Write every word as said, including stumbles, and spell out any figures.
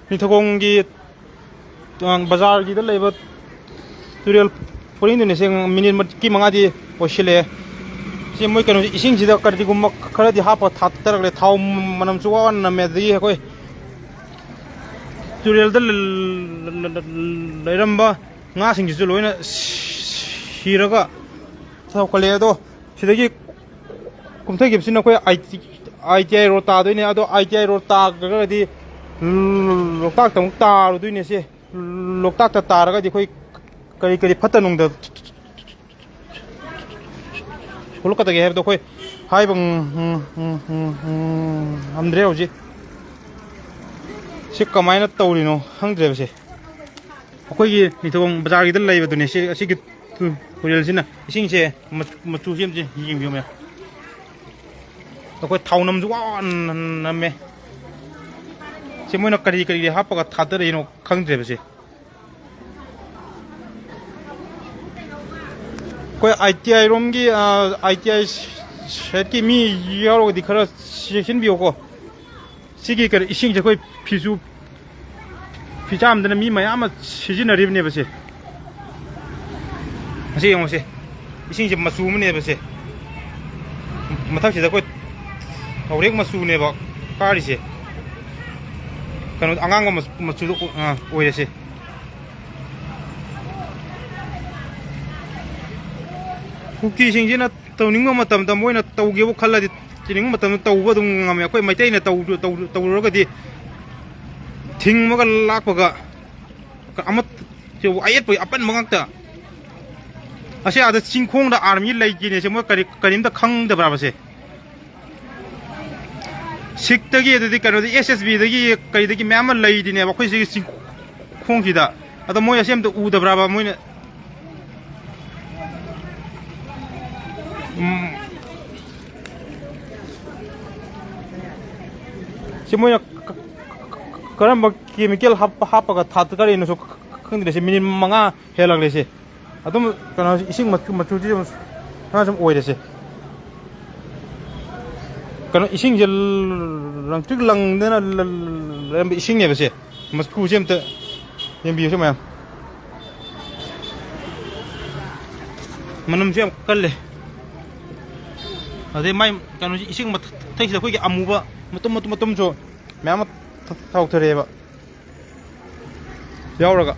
ꯅꯤꯡꯊꯧꯈꯣꯡꯒꯤ, ꯑ, ꯕꯖꯥꯔꯒꯤꯗ ꯂꯩꯕ ꯇꯨꯔꯦꯜ ꯄꯔꯤꯡꯗꯨꯅꯤ꯫ ꯁꯤ ꯃꯤꯅꯤꯠ ꯃꯔꯤ ꯃꯉꯥꯗꯤ ꯑꯣꯏꯁꯤꯜꯂꯛꯑꯦ꯫ ꯁꯤ ꯃꯣꯏ ꯀꯩꯅꯣꯁꯤ, ꯏꯁꯤꯡꯁꯤꯗ ꯀꯔꯤꯒꯨꯝꯕ ꯈꯔꯗꯤ ꯍꯥꯞꯄ ꯊꯥꯗꯔꯛꯂꯦ꯫ ꯊꯥꯎ ꯃꯅꯝꯁꯨ ꯋꯥ ꯋꯥꯅ ꯅꯝꯃꯦ꯫ ꯑꯗꯒꯤ ꯑꯩꯈꯣꯏ ꯇꯨꯔꯦꯜꯗ ꯂ-, ꯂ-, ꯂ-, ꯂ-, ꯂꯩꯔꯝꯕ ꯉꯥꯁꯤꯡꯁꯤꯁꯨ ꯂꯣꯏꯅ ꯁꯤꯔꯒ ꯆꯥꯎꯈꯠꯂꯛꯑꯦ꯫ ꯑꯗꯣ ꯁꯤꯗꯒꯤ ꯀꯨꯝꯊꯈꯤꯕꯁꯤꯅ ꯑꯩꯈꯣꯏ ꯑꯥꯏ ꯇꯤ ꯑꯥꯏ ꯔꯣꯗ ꯇꯥꯗꯣꯏꯅꯦ꯫ ꯑꯗꯣ ꯑꯥꯏ ꯇꯤ ꯑꯥꯏ ꯔꯣꯗ ꯇꯥꯈ꯭ꯔꯒꯗꯤ ꯂꯣꯛꯇꯥꯛꯇ ꯑꯃꯨꯛ ꯇꯥꯔꯨꯗꯣꯏꯅꯦ꯫ ꯁꯦ ꯂꯣꯛꯇꯥꯛꯇ ꯇꯥꯔꯒꯗꯤ ꯑꯩꯈꯣꯏ ꯀꯔꯤ ꯀꯔꯤ ꯐꯠꯇ ꯅꯨꯡꯗ ꯊꯣꯛꯂꯛꯀꯗꯒꯦ ꯍꯥꯏꯕꯗꯣ ꯑꯩꯈꯣꯏ ꯍꯥꯏꯕ ꯉꯝꯗ꯭ꯔꯦ ꯍꯧꯖꯤꯛ꯫ ꯁꯤ ꯀꯃꯥꯏꯅ ꯇꯧꯔꯤꯅꯣ ꯈꯪꯗ꯭ꯔꯦꯕ ꯁꯦ꯫ ꯑꯩꯈꯣꯏꯒꯤ ꯅꯤꯡꯊꯧ ꯕꯖꯥꯔꯒꯤꯗ ꯂꯩꯕꯗꯨꯅꯦ ꯁꯤ, ꯑꯁꯤꯒꯤ ꯇꯨ-, ꯇꯨꯔꯦꯜꯁꯤꯅ ꯏꯁꯤꯡꯁꯦ ꯃ-, ꯃꯆꯨꯁꯤ ꯑꯃꯁꯦ ꯌꯦꯡꯕꯤꯌꯨ ꯃꯌꯥꯝ꯫ ꯑꯩꯈꯣꯏ ꯊꯥꯎ ꯅꯝꯁꯨ ꯋꯥ ꯋꯥ ꯅꯝꯃꯦ꯫ ꯁꯤ ꯃꯣꯏꯅ ꯀꯔꯤ ꯀꯔꯤ ꯍꯥꯞꯄꯒ ꯊꯥꯗꯔꯛꯏꯅꯣ ꯈꯪꯗ꯭ꯔꯦꯕ ꯁꯤ꯫ ꯑꯩꯈꯣꯏ ꯑꯥꯏ ꯇꯤ ꯑꯥꯏ ꯔꯣꯝꯒꯤ, ꯑꯥ, ꯑꯥꯏ ꯇꯤ ꯑꯥꯏ ꯁꯥꯏꯠꯀꯤ ꯃꯤ ꯌꯥꯎꯔꯒꯗꯤ ꯈꯔ ꯆꯦꯛꯁꯤꯟꯕꯤꯌꯨꯀꯣ꯫ ꯁꯤꯒꯤ ꯀꯩꯅꯣ ꯏꯁꯤꯡꯁꯦ ꯑꯩꯈꯣꯏ ꯐꯤꯁꯨ ꯐꯤꯆꯥꯝꯗꯅ ꯃꯤ ꯃꯌꯥꯝ ꯑꯃ ꯁꯤꯖꯤꯟꯅꯔꯤꯕꯅꯦꯕ ꯁꯦ꯫ ꯑꯁꯤ ꯌꯦꯡꯉꯨꯁꯦ, ꯏꯁꯤꯡꯁꯦ ꯃꯆꯨ ꯑꯃꯅꯦꯕ ꯁꯦ꯫ ꯃꯊꯛꯁꯤꯗ ꯑꯩꯈꯣꯏ ꯊꯥꯎꯔꯦꯛ ꯃꯆꯨꯅꯦꯕ ꯀꯥꯔꯤꯁꯦ꯫ ꯀꯩꯅꯣ, ꯑꯉꯥꯡꯕ ꯃꯆꯨ-, ꯃꯆꯨꯗꯣ ꯑꯣ-, ꯑꯥ, ꯑꯣꯏꯔꯦ ꯁꯦ꯫ ꯀꯨꯀꯤꯁꯤꯡꯁꯤꯅ ꯇꯧꯅꯤꯡꯕ ꯃꯇꯝꯗ ꯃꯣꯏꯅ ꯇꯧꯒꯦꯕꯨ ꯈꯜꯂꯗꯤ, ꯇꯧꯅꯤꯡꯕ ꯃꯇꯝꯗ ꯇꯧꯕ ꯑꯗꯨꯝ ꯉꯝꯃꯦ꯫ ꯑꯩꯈꯣꯏ ꯃꯩꯇꯩꯅ ꯇꯧꯔꯨ-, ꯇꯧꯔꯨ-, ꯇꯧꯔꯨꯔꯒꯗꯤ ꯊꯤꯡꯕꯒ ꯂꯥꯛꯄꯒ ꯑꯃ, ꯑꯌꯦꯠꯄꯒꯤ ꯑꯄꯟꯕ ꯉꯥꯛꯇ꯫ ꯑꯁꯤ ꯑꯥꯗ ꯆꯤꯡꯈꯣꯡꯗ ꯑꯥꯔꯃꯤ ꯂꯩꯒꯦꯅꯦ ꯁꯦ, ꯃꯣꯏ ꯀꯔꯤ, ꯀꯔꯤꯝꯇ ꯈꯪꯗꯕ꯭ꯔꯕ ꯁꯦ? ꯁꯤꯛꯇꯒꯤ, ꯑꯗꯨꯗꯤ ꯀꯩꯅꯣꯗꯤ, ꯑꯦꯁ ꯑꯦꯁ ꯕꯤꯗꯒꯤ ꯀꯔꯤꯗꯒꯤ ꯃꯌꯥꯝ ꯑꯃ ꯂꯩꯔꯤꯅꯦꯕ ꯑꯩꯈꯣꯏ ꯁꯤꯒꯤ ꯆꯤꯡꯈꯣꯡꯁꯤꯗ꯫ ꯑꯗꯣ ꯃꯣꯏ ꯑꯁꯤ ꯑꯝꯇ ꯎꯗꯕ꯭ꯔꯕ ꯃꯣꯏꯅ? ꯎꯝ꯫ ꯁꯤ ꯃꯣꯏꯅ ꯀ-, ꯀ-, ꯀ-, ꯀꯔꯝꯕ ꯀꯦꯃꯤꯀꯦꯜ ꯍꯥꯞꯄ-, ꯍꯥꯞꯄꯒ ꯊꯥꯗꯔꯤꯅꯣꯁꯨ ꯈ-, ꯈ-, ꯈꯪꯗ꯭ꯔꯦ꯫ ꯁꯤ ꯃꯤꯅꯤꯠ ꯃꯉꯥ ꯍꯦꯜꯂꯛꯂꯦ ꯁꯤ꯫ ꯑꯗꯨꯝ ꯀꯩꯅꯣ, ꯏꯁꯤꯡ ꯃꯆꯨ, ꯃꯆꯨꯁꯤ ꯑꯗꯨꯝ ꯁꯨꯃꯥꯏꯅ ꯁꯨꯝ ꯑꯣꯏꯔꯦ ꯁꯤ꯫ ꯀꯩꯅꯣ, ꯏꯁꯤꯡꯁꯦ ꯂ-, ꯂꯪꯇ꯭ꯔꯤꯛ ꯂꯪꯗꯅ ꯂ-, ꯂ-, ꯂꯩꯔꯝꯕ ꯏꯁꯤꯡꯅꯦꯕ ꯁꯦ꯫ ꯃꯆꯨꯁꯦ ꯑꯝꯇ ꯌꯦꯡꯕꯤꯌꯨꯁꯦ ꯃꯌꯥꯝ꯫ ꯃꯅꯝꯁꯨ ꯌꯥꯝ ꯀꯜꯂꯦ꯫ ꯑꯗꯩ ꯃꯥꯏ ꯀꯩꯅꯣꯁꯤ, ꯏꯁꯤꯡ ꯃꯊꯛꯁꯤꯗ ꯑꯩꯈꯣꯏꯒꯤ ꯑꯃꯨꯕ ꯃꯇꯨꯝ ꯃꯇꯨꯝ ꯃꯇꯨꯝꯁꯨ ꯃꯌꯥꯝ ꯑꯃ ꯊ-, ꯊꯥꯎꯊꯔꯛꯑꯦꯕ꯫ ꯌꯥꯎꯔꯒ